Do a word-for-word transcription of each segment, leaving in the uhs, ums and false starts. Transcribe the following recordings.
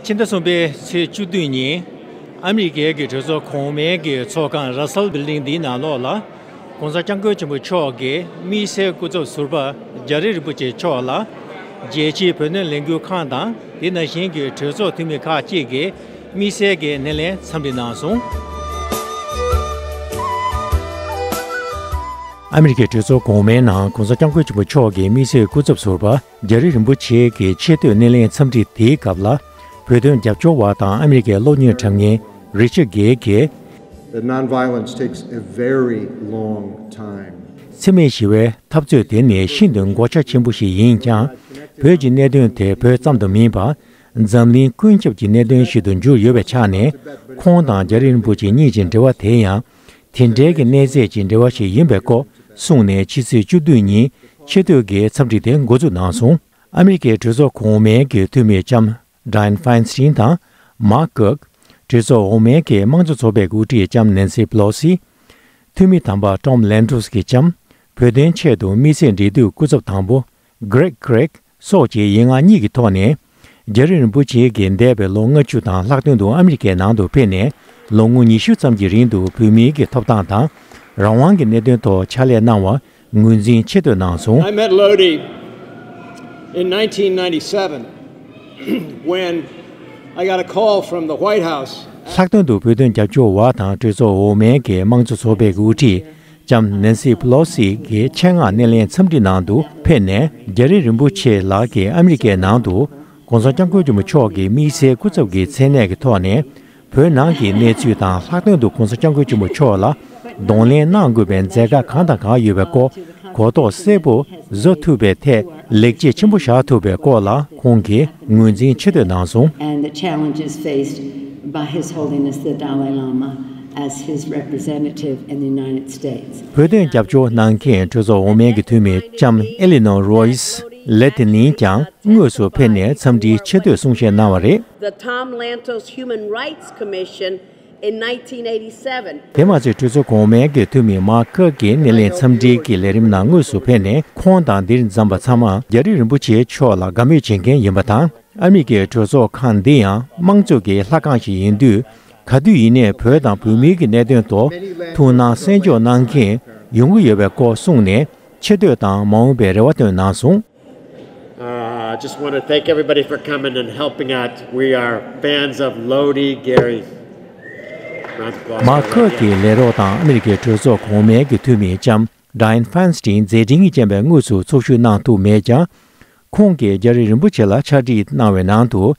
ཕྱི་ཟླ་གསུམ་པའི་ཚེས་བཅུ་བདུན་ཉིན། ཨ་མི་རི་ཀའི་གི་གྲོས་ཚོགས་གོང་མའི་གི་ཚོགས་ཁང་Russell Building འདིའི་ནང་ལོགས་ལ། ྋགོང་ས་ྋསྐྱབས་མགོན་ཆེན་པོ་མཆོག་གི་དམིགས་བསལ་སྐུ་ཚབ་ཟུར་པ་རྒྱ་རི་རིན་པོ་ཆེ་མཆོག་ལ། རྒྱལ་སྤྱིའི་བོད་དོན་ལས་འགུལ་ཁང་དང་། དེ་ནང་བཞིན་གྱི་གྲོས་ཚོགས་འཐུས་མི་ཁག་ཅིག་གིས་དམིགས་བསལ་གྱི་སྣེ་ལེན་འཚམས་འདྲི་གནང་སོང་། ཨ་མི་རི་ཀའི་གྲོས་ཚོགས་གོང་མའི་ནང་ྋགོང་ས་ྋསྐྱབས་མགོན་ཆེན་པོ་མཆོག་གི་དམིགས་བསལ་སྐུ་ཚབ་ཟུར་པ་རྒྱ་རི་རིན་པོ་ཆེ་གི་ཆེ་བསྟོད་སྣེ་ལེན་འཚམས་འདྲི་དེའི་སྐབས་ལ། བོད་དོན་རྒྱབ་སྐྱོར་བ་དང་ཨ་མི་རི་ཀའི་གློག་བརྙན་འཁྲབ་མཁན་རི་ཆར་གྷེ་གིས། That nonviolence takes a very long time. འཚེ་མེད་ཞི་བའི་འཐབ་རྩོད་དེ་ནི་ཤིན་ཏུ་མགོ་ཆ་ཆེན་པོ་ཞིག་ཡིན་ཀྱང་། བོད་ཀྱི་གནད་དོན་དེ་བོད་ཙམ་དུ་མིན་པར། འཛམ་གླིང་ཀུན་ཁྱབ་ཀྱི་གནད་དོན་ཞིག་ཏུ་གྱུར་ཡོད་པའི་ཆ་ནས། ཁོང་དང་རྒྱ་རི་རིན་པོ་ཆེ་གཉིས་ཀྱི་འབྲེལ་བ་དེ་ཡང་། དེ་འདྲའི་གི་གནས་ཚད་ཀྱི་འབྲེལ་བ་ཞིག་ཡིན་པའི་སྐོར་གསུངས་ནས། ཕྱི་ཚེས་བཅུ་བདུན་ཉིན་ཆེ་བསྟོད་ཀྱི་འཚམས་འདྲི་དེ་འགོ་འཛུགས་གནང་སོང་། ཨ་མི་རི་ཀའི་གྲོས་ཚོགས་གོང་མའི་གི་འཐུས་མི་ལྕམ་Dianne Feinstein དང་། མཱག་ཀརྐ། གྲོས་ཚོགས་འོག་མའི་གི་དམངས་གཙོ་ཚོགས་པའི་དབུ་ཁྲིད་ལྕམ་Nancy Pelosi། འཐུས་མི་དམ་པ་Tom Lantos གི་ལྕམ། བོད་དོན་ཆེད་དུ་དམིགས་བསལ་འབྲེལ་མཐུད་སྐུ་ཚབ་དང་པོ་Greg Craig སོགས་ཀྱིས་ཡིག་ངག་གཉིས་ཀྱི་ཐོག་ནས། རྒྱ་རི་རིན་པོ་ཆེ་གིས་འདས་པའི་ལོ་ལྔ་བཅུ་དང་ལྷག་དོན་དུ་ཨ་མི་རི་ཀའི་ནང་དུ་ཕེབས་ནས། ལོ་ངོ་ཉི་ཤུ་ཙམ་གྱི་རིང་དུ་བོད་མིའི་གི་ཐོབ་ཐང་དང་རང་དབང་གི་གནད་དོན་ཐོག་ཕྱག་ལས་གནང་བར་ངོས་འཛིན་ཆེ་བསྟོད་གནང་སོང་། I met Lodi in nineteen ninety-seven when I got a call from the White House. ལྷག་དོན་དུ་བོད་དོན་རྒྱབ་སྐྱོར་བ་དང་གྲོས་ཚོགས་འོག་མའི་གི་དམངས་གཙོ་ཚོགས་པའི་དབུ་ཁྲིད་ལྕམ་Nancy Pelosi གི་ཆེད་མངགས་སྣེ་ལེན་འཚམས་འདྲི་ནང་དུ་ཕེབས་ནས། རྒྱ་རི་རིན་པོ་ཆེ་ལགས་ཀྱིས་ཨ་མི་རི་ཀའི་ནང་དུ་ྋགོང་ས་ྋསྐྱབས་མགོན་ཆེན་པོ་མཆོག་གི་དམིགས་བསལ་སྐུ་ཚབ་ཀྱི་མཚན་གནས་ཀྱི་ཐོག་ནས། བོད་ནང་གི་གནས་ཚུལ་དང་། ལྷག་དོན་དུ་ྋགོང་ས་ྋསྐྱབས་མགོན་ཆེན་པོ་མཆོག་ལ་གདོང་ལེན་གནང་དགོས་པའི་མཛད་དཀའ་གང་དང་གང་ཡོད་པའི་སྐོར་གོ་རྟོགས་གསལ་པོ་བཟོ་ཐུབ་པའི་ཐད་ལེགས་སྐྱེས་ཆེན་པོ་བཞག་ཐུབ་པའི་སྐོར་ལ་ཁོང་གིས་ངོས་འཛིན་ཆེ་བསྟོད་གནང་སོང་། And the challenges faced by His Holiness the Dalai Lama as his representative in the United States. བོད་དོན་རྒྱབ་སྐྱོར་གནང་མཁན་གྲོས་ཚོགས་འོག་མའི་གི་འཐུས་མི་ལྕམ་Eleanor Royce ལེ་དེ་ནིང་ཀྱང་དངོས་སུ་ཕེབས་ནས་འཚམས་འདྲིའི་ཆེ་བསྟོད་གསུང་བཤད་གནང་བ་རེད། The Tom Lantos Human Rights Commission in nineteen eighty-seven. དེ་མ་ཚད་གྲོས་ཚོགས་གོང་མའི་གི་འཐུས་མི་མཱག་ཀརྐ་གིས་སྣེ་ལེན་འཚམས་འདྲིའི་གི་ལས་རིམ་ནང་དངོས་སུ་ཕེབས་ནས། ཁོང་དང་འདིར་འཛོམས་པ་ཚང་མ་རྒྱ་རི་རིན་པོ་ཆེ་མཆོག་ལ་དགའ་མོས་བྱེད་མཁན་ཡིན་པ་དང་། ཨ་མི་རི་ཀའི་གྲོས་ཚོགས་ཁང་འདི་ཡང་དམངས་གཙོ་གི་ལྷ་ཁང་ཞིག་ཡིན་དུས། ག་དུས་ཡིན་ནའི་བོད་དང་བོད་མིའི་གི་གནད་དོན་ཐོག་ཐུགས་སྣང་གསན་འཇོག་གནང་མཁན་ཡོང་གི་ཡོད་པའི་སྐོར་གསུངས་ནས། ཆེ་བསྟོད་དང་མ་འོངས་པའི་རེ་བ་བཏོན་གནང་སོང་། Uh, I just want to thank everybody for coming and helping out. We are fans of Lodi Gary. Round of applause for Lodi. མཱག་ཀརྐ་གི་ལས་རོགས་དང་ཨ་མི་རི་ཀའི་གྲོས་ཚོགས་གོང་མའི་གི་འཐུས་མི་ལྕམ་Dianne Feinstein མཛད་འཕྲིན་རྐྱེན་པས་དངོས་སུ་ཚོགས་ཞུགས་གནང་ཐུབ་མེད་ཀྱང་། ཁོང་གིས་རྒྱ་རི་རིན་པོ་ཆེ་ལ་ཕྱག་བྲིས་གནང་བའི་ནང་དུ།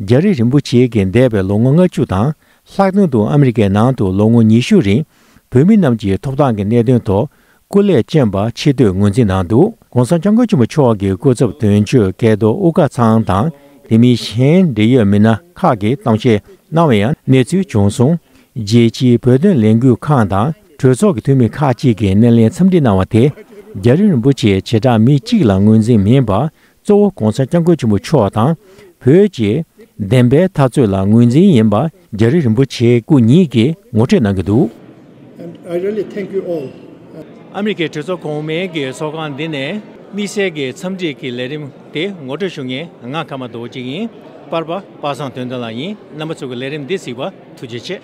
རྒྱ་རི་རིན་པོ་ཆེ་གིས་འདས་པའི་ལོ་ངོ་ལྔ་བཅུ་དང་། ལྷག་དོན་དུ་ཨ་མི་རི་ཀའི་ནང་དུ་ལོ་ངོ་ཉི་ཤུ་རིང་བོད་མི་རྣམས་ཀྱི་ཐོབ་ཐང་གི་གནད་དོན་ཐོག་སྐུ་ལས་བསྐྱོན་པར་ཆེ་བསྟོད་ངོས་འཛིན་གནང་འདུག ྋགོང་ས་ྋསྐྱབས་མགོན་ཆེན་པོ་མཆོག་གི་སྐུ་ཚབ་དོན་གཅོད་སྐལ་རྡོར་དབུ་དཀར་ཚང་དང་། དེ་མིན་གཞན་འབྲེལ་ཡོད་མི་སྣ་ཁག་གིས་གཏམ་བཤད་གནང་བའི་ཡང་གནས་ཚུལ་བྱུང་སོང་། རྒྱལ་སྤྱིའི་བོད་དོན་ལས་འགུལ་ཁང་དང་གྲོས་ཚོགས་ཀྱི་འཐུས་མི་ཁག་ཅིག་གིས་སྣེ་ལེན་འཚམས་འདྲི་གནང་བ་དེ། རྒྱ་རི་རིན་པོ་ཆེ་བྱེ་བྲག་མི་གཅིག་ལ་ངོས་འཛིན་མིན་པར། གཙོ་བོ་ྋགོང་ས་ྋསྐྱབས་མགོན་ཆེན་པོ་མཆོག་དང་། བོད་ཀྱི་བདེན་པའི་འཐབ་རྩོད་ལ་ངོས་འཛིན་ཡིན་པ། རྒྱ་རི་རིན་པོ་ཆེ་སྐུ་ཉིད་ཀྱིས་ངོ་སྤྲོད་གནང་གི་འདུག And I really thank you all. ཨ་མི་རི་ཀའི་གྲོས་ཚོགས་གོང་མའི་གི་ཚོགས་ཁང་འདི་ནས་དམིགས་བསལ་གྱི་འཚམས་འདྲི་གི་ལས་རིམ་དེ་ངོ་སྤྲོད་ཞུ་མཁན་ང་ཀརྨ་རྡོ་རྗེ་ཡིན། པར་པ་པ་སངས་དོན་ལྡན་ལགས་ཡིན། རྣམ་པ་ཚོ་གི་ལས་རིམ་འདི་གཟིགས་པར་ཐུགས་རྗེ་ཆེ།